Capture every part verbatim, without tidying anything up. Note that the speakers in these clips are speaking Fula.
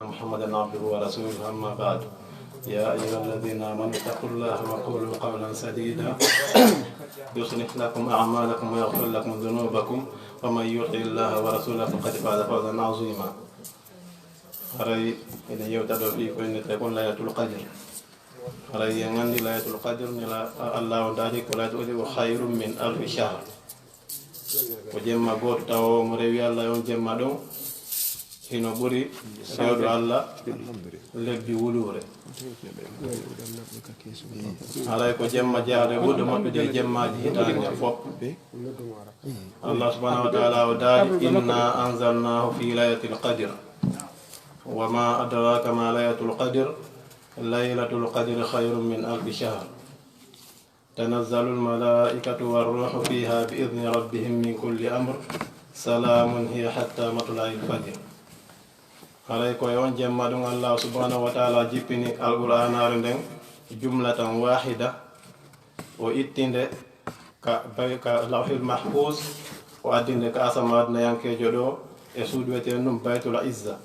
محمدا عبده ورسوله، أما بعد. يا أيها الذين آمنوا اتقوا الله وقولوا قولا سديدا يصلح لكم أعمالكم ويغفر لكم ذنوبكم ومن يطع الله ورسوله فقد فاز فوزا عظيما. Haray eɗen yewta ɗo fii ko innetee kon Laylatul Qadr. Haray en anndi Laylatul Qadr, Nela-, Allah on daali ko Laylatul Qadr ko khayrun min alfi shahr. Ko jemma gooto tawo mo rewi Allah on jemma ɗon hino ɓuri rewde Allah lebbi wuluure. Haray ko jemma jeyaaɗo e ɓurɗo moƴƴude e jemmaaji hitaande fof. Allah subhanahu wa ta'ala o daali: "Inna anzalnahu fi laylatil qadr. Wa ma adraka ma laylatul qadr. Laylatul qadri khayrun min alfi shahr. Tanazzalul malaikatu war ruhu fiha bi idni rabbihim min kulli amr. Salamun hiya hatta matla'il fajr." Haray ko e on jemma ɗum Allah subhanahu wa ta'ala jippini Alqur'aanaare nden jumlatan wahida, o itti nde ka bay-, ka Lawhil Mahfuz, o addi nde ka asama adnayankeejo ɗo e suudu wi'eteendu ɗum Baytul Izza.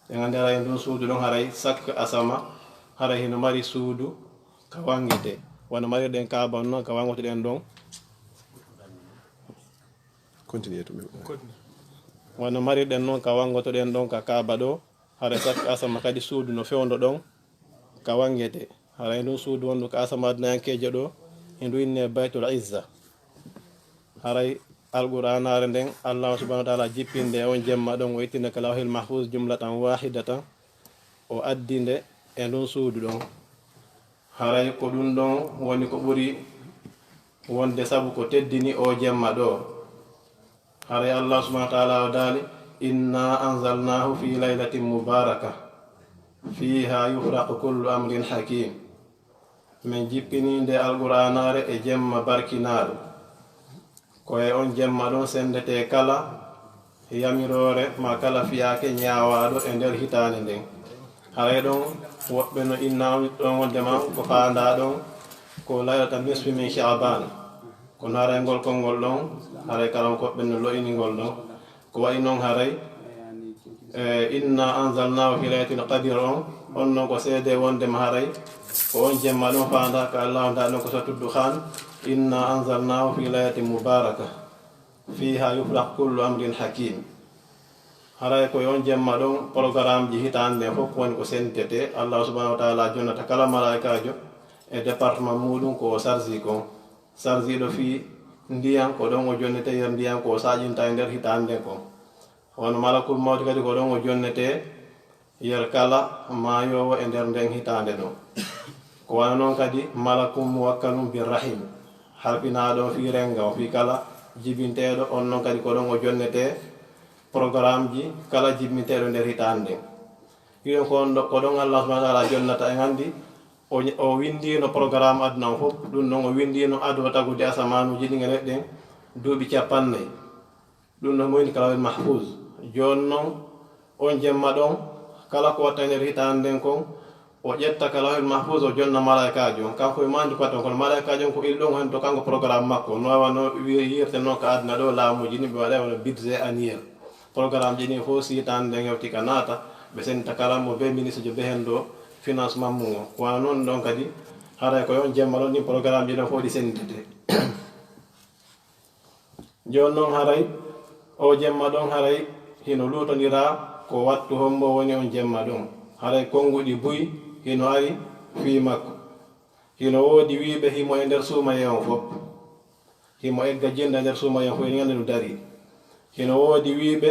En anndi haray ndun suudu ɗon haray sak asama, haray hino mari suudu ka wangete. Wano marirɗen Kaaba non ka wangotoɗen ɗon. Continue to me. Wano marirɗen non ka wangotoɗen ɗon ka Kaaba ɗo, haray sak asama kadi suudu no fewndo ɗon ka wangete. Haray ndun suudu wondu ka asama adnayankeejo ɗo, hindu inne Baytul Izza. Haray Alqur'aanaare nden, Allah subhanahu wa ta'ala jippinde on jemma ɗon, o ittinde ka Lawhil Mahfuz jumlatan wahidatan, o addi nde e ndun suudu ɗon. Haray ko ɗum ɗon woni ko ɓuri wonde sabu ko teddini o jemma ɗo. Haray Allah subhanahu wa ta'ala o daali: "Inna anzalnahu fi laylatin mubarakah, fiha yufraqu kullu amrin hakim." Min jippini nde Alqur'aanaare e jemma barkinaaɗo. Ko e on jemma ɗon senndetee kala yamiroore maa kala fiyaake ñaawaaɗo e nder hitaande nden. Haray ɗon woɓɓe no inna on ɗon wonde ma ko faandaa ɗon ko laylata nisfi min Sha'ban. Kono haray ngol konngol ɗon, haray kalan koɓɓe no lo'ini ngol ɗon. Ko wayi non haray, e, "Inna anzalnahu fi laylatil qadr" on, on non ko seede wonde ma haray ko on jemma ɗon faandaa ka Allah on daa ɗon ko Suratul Dukhan: "Inna anzalnahu fi laylatin mubarakah, fiha yufraqu kullu amrin hakim." Haray ko e on jemma ɗon programme ji hitaande nden fof woni ko sentetee. Allah subhanahu wa ta'ala jonnata kala malaa'ikaajo e département muuɗum ko o sarzi kon. Sarziiɗo fii ndiyan ko ɗon o jonnetee yer ndiyan ko o saaƴinta e nder hitaande nden kon. Wano malakul mawti kadi ko ɗon o jonnetee yer kala maayoowo e nder nden hitaande ɗon. Ko wano non kadi malakun muwakkalun bir rahim, halfinaaɗo on fii renga on, fii kala jibinteeɗo, on non kadi ko ɗon o jonnetee programme ji kala jibinteeɗo nder hitaande nden. Hiɗon ko on ɗo, ko ɗon Allah subhanahu wa ta'ala jonnata, en anndi o, o winndino programme aduna on fof, ɗum ɗon o winndino ado tagude asamaanuuji ɗin e ledden duuɓi cappannayi. Ɗum ɗon mo woni ka Lawhil Mahfuz. Jooni non, on jemma ɗon, kala ko watta e nder hitaande nden kon, o ƴetta ka Lawhil Mahfuz, o jonna malaa'ikaajo on. Kanko e maandi ko watta on, kono malaa'ikaajo on ko iri ɗon, hannde to kanko programme makko. No wano wi-, yirte non ka aduna ɗo, laamuuji ni ɓe waɗa wano budget annuel. Programme ji ni fof, si hitaande nden hewti ka naata, ɓe sendita kala mo be ministre jo be hen ɗo financement mum o. Ko wano non ɗon kadi, haray ko on jemma ɗon ɗin programme ji ɗon fof ɗi senditete. Jooni non haray, o jemma ɗon haray hino luutondiraa ko wattu hombo woni on jemma ɗon. Haray konnguɗi buy hino ari fii makko. Hino woodi wiiɓe himo e nder suumayee on fof. Himo egga jinda e nder suumayee on fof, e ñande ndu darii. Hino woodi wiiɓe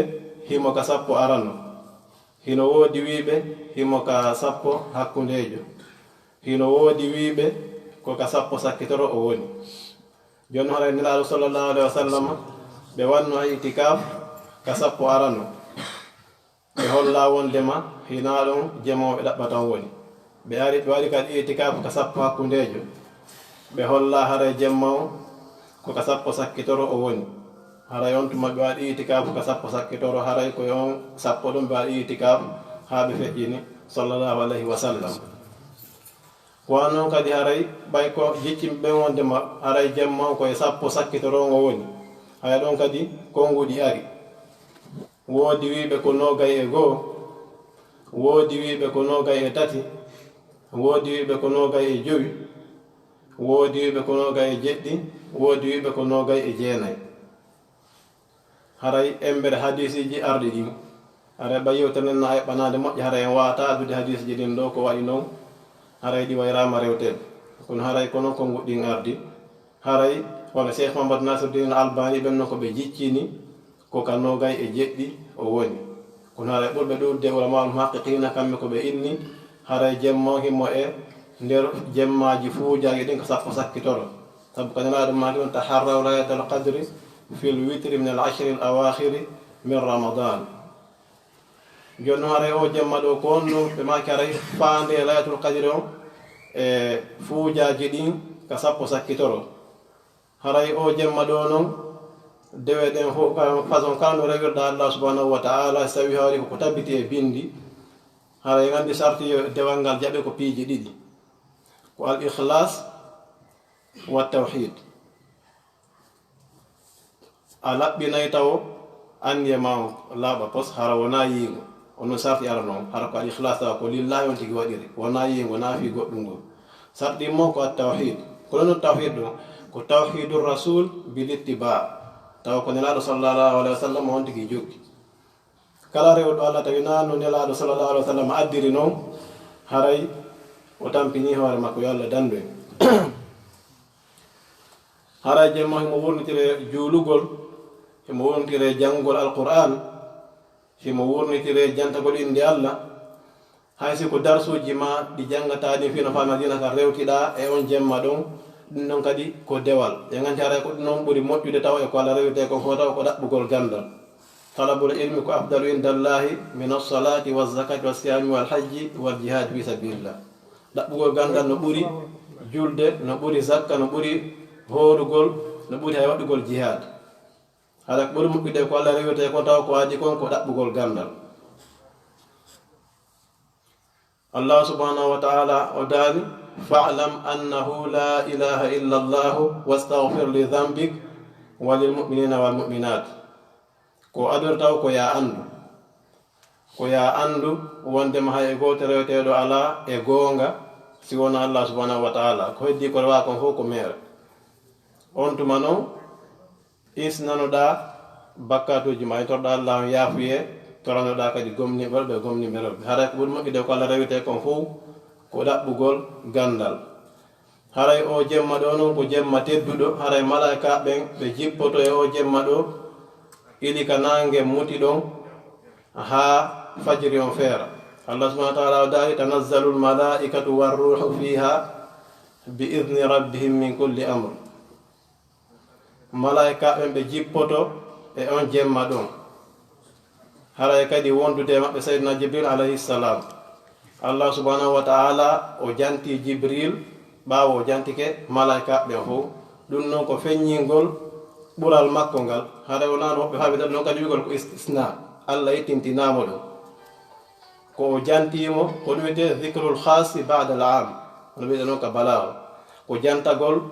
himo ka sappo arano. Hino woodi wiiɓe himo ka sappo hakkundeejo. Hino woodi wiiɓe ko ka sappo sakkitoro o woni. Jooni haray Nelaaɗo sallallahu alaihi wa sallam, ɓe wanno e itikaaf ka sappo arano. Ɓe holla wondema hinaa ɗon jemma on ɓe ɗaɓɓata on woni. Ɓe ari, ɓe waɗi kadi itikaaf ka sappo hakkundeejo. Ɓe holla haray jemma on ko ka sappo sakkitoro o woni. Haray on tuma ɓe waɗi itikaaf ka sappo sakkitoro, haray ko e on sappo ɗon ɓe waɗi itikaaf haa ɓe feƴƴini, sallallahu alaihi wa sallam. Ko wano non kadi haray, ɓay ko jiccimɓe ɓen wondema haray jemma on ko e sappo sakkitoro on o woni, haya ɗon kadi konnguɗi ari. Woodi wiiɓe ko noogay e goo, Woodi wiiɓe ko noogay e tati, woodi wiiɓe ko noogay e jowi, woodi wiiɓe ko noogay e jeɗɗi, woodi wiiɓe ko noogay e jeenay. Haray embere hadiisiiji arɗi ɗin, haray ɓay yewtere nden na eɓɓanaade moƴƴa, haray en waawata addude hadiisiiji ɗin ɗoo, ko waɗi non haray ɗi wayraama rewteede. Kono haray ko non konnguɗi ɗin ardi. Haray wano Cheikh Mouhamadou Nasiruddin Al Albani ɓen non ko ɓe jiccini, ko ka noogay e jeɗɗi o woni. Kono haray ɓurɓe ɗuuɗude ulamaa'ul muhaqqiqiina, kamɓe ko ɓe inni haray jemma on himo e nder jemmaaji fuujaaji ɗin ko sappo sakkitoro. Sabu ka Nelaaɗo maaki on, "Taharraw laylatal qadri fil witri min al ashri al awaakhiri min Ramadan." Jooni non haray o jemma ɗoo ko on ɗum ɓe maaki haray faande laylatul qadri on e fuujaaji ɗin ka sappo sakkitoro. Haray o jemma ɗoo non, dewe ɗen fof, ka façon kala no rewirɗa Allah subhanahu wa ta'ala, si tawi haray ko ko tabbiti e bindi, haray en anndi sarti yo dewal ngal jaɓe ko piiji ɗiɗi. Ko al ikhlas wa tawhid. A laɓɓinay tawo anniya ma on laaɓa pos, hara wonaa yiingo. On non sarti ara non, hara ko al ikhlas tawa ko lillahi on tigi waɗiri, wonaa yiingo, naa fii goɗɗum ngol. Sarti mo ko at tawhid. Ko non tawhid ɗo, ko tawhidur rasul bil ittiba. Tawa ko Nelaaɗo sallallahu alaihi wa sallam on tigi jokki. Kala rewɗo Allah tawi naa no Nelaaɗo sallallahu alaihi wa sallam addiri non, haray o tampini hoore makko, yo Allah dandu en. Haray jemma himo wurnitire juulugol, himo wurnitire janngugol Alqur'aan, himo wurnitire jantagol innde Allah. Hay si ko darsuuji ma ɗi janngataa ɗin fii no faama diina ka rewtiɗaa e on jemma ɗon, ɗum ɗon kadi ko dewal. En anndi haray ko ɗum ɗon ɓuri moƴƴude taw e ko Allah rewitee kon fof taw ko ɗaɓɓugol ganndal. Talabul ilmi ko afdalu inda Allahi min as-salati wa zakati wa siyami wal hajji wal jihad fi sabilillah. Ɗaɓɓugol ganndal no ɓuri julde, no ɓuri zakka, no ɓuri hoorugol, no ɓuri hay waɗugol jihad. Haɗa ko ɓuri moƴƴude ko Allah rewirtee kon taw ko adii kon ko ɗaɓɓugol ganndal. Allah subhanahu wa ta'ala o daali, "Fa'lam annahu la ilaha illa Allahu wastaghfir li dhanbik wa lil mu'minina wal mu'minat." Ko adortaw ko ya anndu. Ko ya anndu wondema hay e gooto reweteeɗo alaa e goonga si wonaa Allah subhanahu wa ta'ala. Ko heddii ko rewaa kon fof ko meere. On tuma non, isnanoɗaa bakkaatuuji ma, torɗaa Allah on yaafuyee, toranoɗaa kadi gomniiɓe ɓe gomniiɓe rewɓe. Haray ko ɓuri moƴƴude ko Allah rewitee kon fof ko ɗaɓɓugol ganndal. Haray o jemma ɗo non ko jemma tedduɗo, haray malaa'ika ɓen ɓe jippoto e o jemma ɗo, ili ka naange muti ɗon haa fajiri on feera. Allah subhanahu wa ta'ala o daali, "Tanazzalul malaa'ikatu war ruuhu fiha bi idni rabbihim min kulli amr." Malaa'ika ɓen ɓe jippoto e on jemma ɗon. Haray kadi wondude e maɓɓe Sayyidina Jibril alayhi salam. Allah subhanahu wa ta'ala o janti Jibril, ɓaawo o jantike malaa'ika ɓen fof. Ɗum non ko feññingol ɓural makko ngal. Haray wonaa no woɓɓe faamida ɗum non kadi wi'ugol ko istisna. Allah ittintinaama ɗum. Ko o jantiimo, ko ɗum wiyetee dhikrul khasi ba'da al am. Hono wi'etee non ka balaawo. Ko jantagol,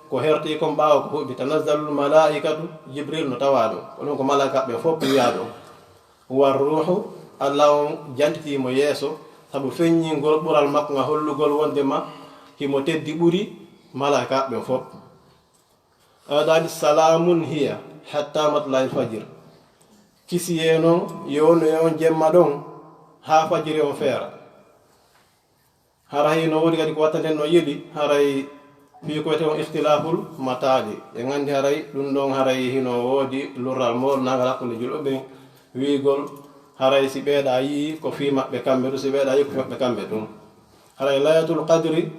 ko herti kon ɓaawo ko huɓɓi. Tanazzalul malaa'ikatu, Jibril no tawaa ɗon. Ko ɗum ko malaa'ika ɓe fof wi'aa ɗon. War ruuhu, Allah on jantitiimo yeeso, sabu feññingol ɓural makko ngal hollugol wondema himo teddi ɓuri malaa'ika ɓe fof. Aɗa daali, "Salamun hiya hatta matla'il fajr." Kisiyee non, yo wonu e on jemma ɗon, haa fajiri on feera. Hara hino woodi kadi ko watta nden no yeli, haray fii ko wiyetee on ikhtilaful matali. En anndi haray ɗum ɗon haray hino woodi lurral mool nangal hakkunde julɓe ɓen, wi'ugol haray si ɓeeɗa yi'i ko fii maɓɓe kamɓe tun, si ɓeeɗa yi'i ko fii maɓɓe kamɓe tun. Haray Laylatul Qadri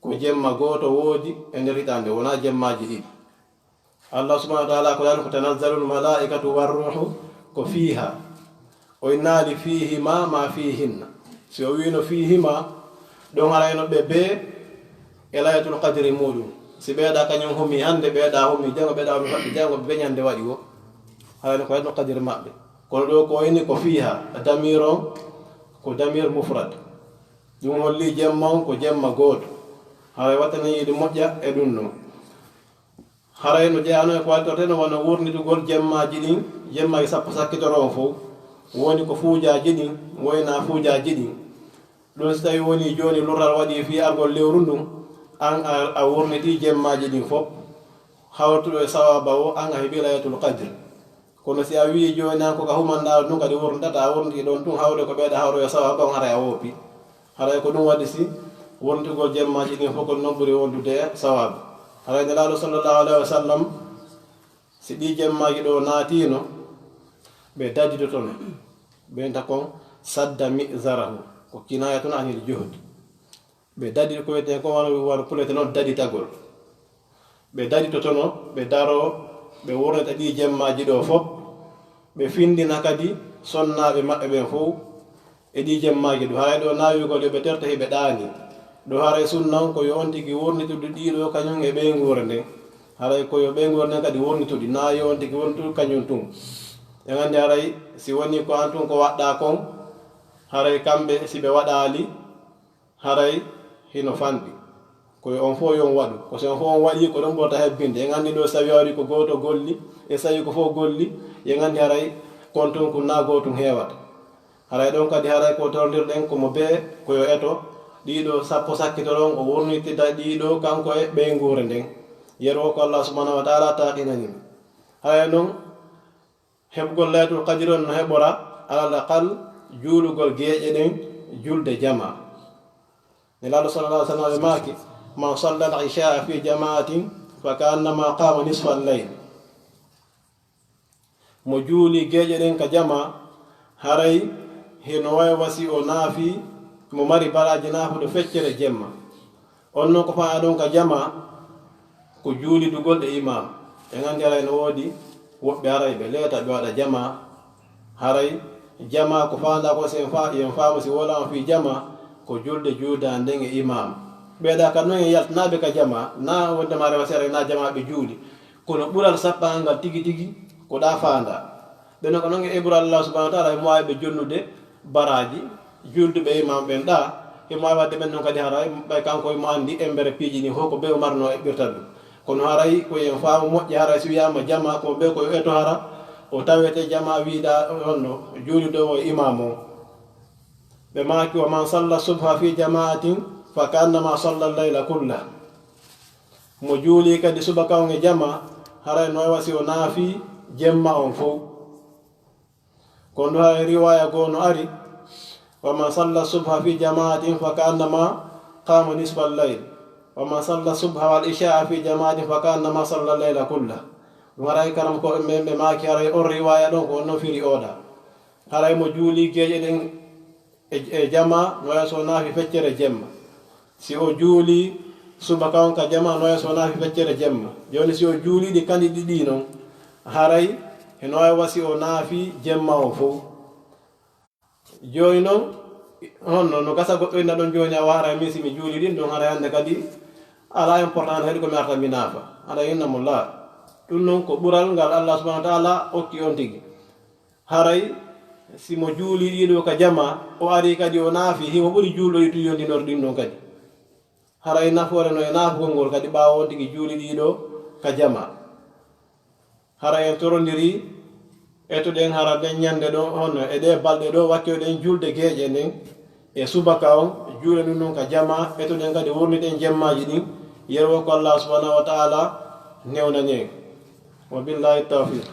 ko jemma gooto woodi e nder hitaande, wonaa jemmaaji ɗiɗi. Allah subhanahu wa ta'ala ko daali ko, "Tanazzalul malaa'ikatu war ruuhu," ko fiiha. O innaali fiihima ma fiihinna. Si o wiino fiihima, ɗon harayno ɓe bee e Laylatul Qadri muɗum. Si ɓeeɗa kañum humi hannde, ɓeeɗa humi jango, ɓeeɗa humi faɗɗi jango, ɓe ñande waɗi wo. Harayno ko Laylatul Qadri maɓɓe. Kono ɗo ko wayni ko fiiha, damir on ko damir mufrad. Ɗum holli jemma on ko jemma gooto. Haray wattani yiɗi moƴƴa e ɗum non. Haray no jeyaano e ko wattortee no wano wurnitugol jemmaaji ɗin, jemmaaji sappo sakkitoro on fof. Woni ko fuujaaji ɗin, woyna fuujaaji ɗin. Ɗum si tawi woni jooni lorral waɗi fii argol lewru ndun, an a, a wurnitii jemmaaji ɗin fof, hawtuɗo e sawaaba o, an a heɓii Laylatul Qadr. Kono si a wi'i jooni an ko ka humanɗaa ɗum kadi wurnitata, a wurnitii ɗon tun hawre ko ɓeyda hawre e sawaaba on, haray a woppi. Haray ko ɗum waɗi si wurnitugol jemmaaji ɗin fof ko non ɓuri wondude sawaaba. Haray Nelaaɗo sallallahu alayhi wa sallam, si ɗii jemmaaji ɗoo naatiino, ɓe daditotono. Ɓe wi'ata kon sadda mi'zarahu, ko kinaayatun anil juhd. Ɓe dadi ko wiyetee kon wano, wano pulete non daditagol. Ɓe daditotono, ɓe daroo, ɓe wurnita ɗii jemmaaji ɗoo fof. Ɓe findina kadi sonnaaɓe maɓɓe ɓen fof e ɗii jemmaaji ɗoo. Haray ɗoo naawigol yo ɓe terto hiɓe ɗaani. Ɗoo haray sunna on ko yo on tigi wurnitude ɗii ɗoo kañum e ɓeynguure nden. Haray ko yo ɓeynguure nden kadi wurnituɗi, naa yo on tigi wurnitude kañum tun. En anndi haray si woni ko an tun ko waɗɗaa kon, haray kamɓe si ɓe waɗaali, haray hino fanɗi. Ko yo on fof yo on waɗu. Ko si on fof on waɗii, ko ɗon ɓurata hebbinde. En anndi ɗoo, si tawii a waɗii ko gooto golli, e si tawii ko fof golli, en anndi haray kon tun kun naa gootun heewata. Haray ɗon kadi haray ko torndirɗen ko mo bee ko yo eto ɗii ɗoo sappo sakkitoron, o wurnitida ɗii ɗoo kanko e ɓeynguure nden. Yeru o ko Allah subhanahu wa ta'ala taqinani mo. Haray non, heɓugol Laylatul Qadri on no heɓora, alal aqal, juulugol geeƴe ɗen, julde jamaa. Nelaaɗo sallallahu alaihi wasallam ɓe maaki, "Man salla al-isha'a fi jama'atin fa ka'annama qama nisfa al-layl." Mo juuli geeƴe ɗen ka jamaa, haray hino way wa si o naafi, mo mari baraaji naafude feccere jemma. On non ko fa'a ɗon ka jamaa, ko juulidugol e imaam. En anndi haray no woodi woɓɓe haray ɓe leeta ɓe waɗa jamaa. Haray jamaa ko faandaa ko si en fa-, en faamu si wala on fii jamaa, ko julde juuldaa nden e imaam. Ɓeyda ka non en yaltinaaɓe ka jamaa, naa wonde ma rewa si haray naa jamaa ɓe juuli. Kono ɓural sappangal ngal tigi tigi ko ɗaa faandaa. Ɓe non ko non e ɓural Allah subhanahu wa ta'ala, himo waawi ɓe jonnude baraaji, julduɓe e imaam ɓen ɗaa, himo waawi waɗde ɓen non kadi haray, ɓay kanko himo anndi embere piiji ɗin fof ko bee o marnoo eɓɓirta ɗum. Kono haray ko en faamu moƴƴi haray si wiyaama jamaa ko bee ko yo eto hara, o tawete jamaa wiidaa honno juulidoowo e imaam o. Ɓe maaki, "Wa man salla subha fi jama'atin fa ka'annama salla al-layla kullah." Mo juuli kadi subaka on e jamaa, haray no way wa si o naafi jemma on fow. Kono haray riwaaya goo no ari, "Wa man salla subha fi jama'atin fa ka'annama qama nisfa al-layl. Wa man salla subha wal isha'a fi jama'atin fa ka'annama salla al-layla kullah." Ɗum haray karamokooɓe men ɓe maaki haray on riwaaya ɗon ko on no firi oɗa. Haray mo juuli geeƴe ɗen e, e jamaa, no way wa si o naafi feccere jemma. Si o juuli subaka on ka jamaa, no way wa si o naafi feccere jemma. Jooni si o juuli ɗi kandi ɗiɗi non, haray hino way wa si o naafi jemma o fow. Jooni non, honno no gasa goɗɗo inna ɗon jooni, a wa haray min si mi juuli ɗin ɗon, haray hannde kadi alaa important, heɗi ko mi arta mi naafa. Haray inna mo laa. Ɗum non ko ɓural ngal Allah subhanahu wa ta'ala okki on tigi. Haray si mo juuli ɗiɗo ka jamaa, o ari kadi o naafi, himo ɓuri juulɗo ɗi tun yondinor ɗin ɗon kadi. Haray nafoore no e naafugol ngol kadi ɓaawo on tigi juuli ɗiɗo ka jamaa. Haray en torondiri, etuɗen hara nden ñande ɗo, hono e ɗee balɗe ɗo, wakkiloɗen julde geeƴe nden e subaka on, juulen ɗum ɗon ka jamaa, etuɗen kadi wurniten jemmaaji ɗin, yerwo ko Allah subhanahu wa ta'ala newnani en. Wa billahi tawfiq.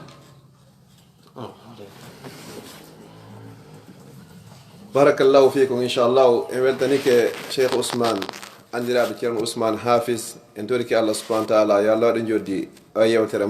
Barakallahu fiikum, inchallahu. En weltanike Cheikh Ousmane, anndiraaɗo Ceerno Ousmane Hafiz. En torike Allah subhanahu wa ta'ala, yo Allah waɗu joddi o yewtere.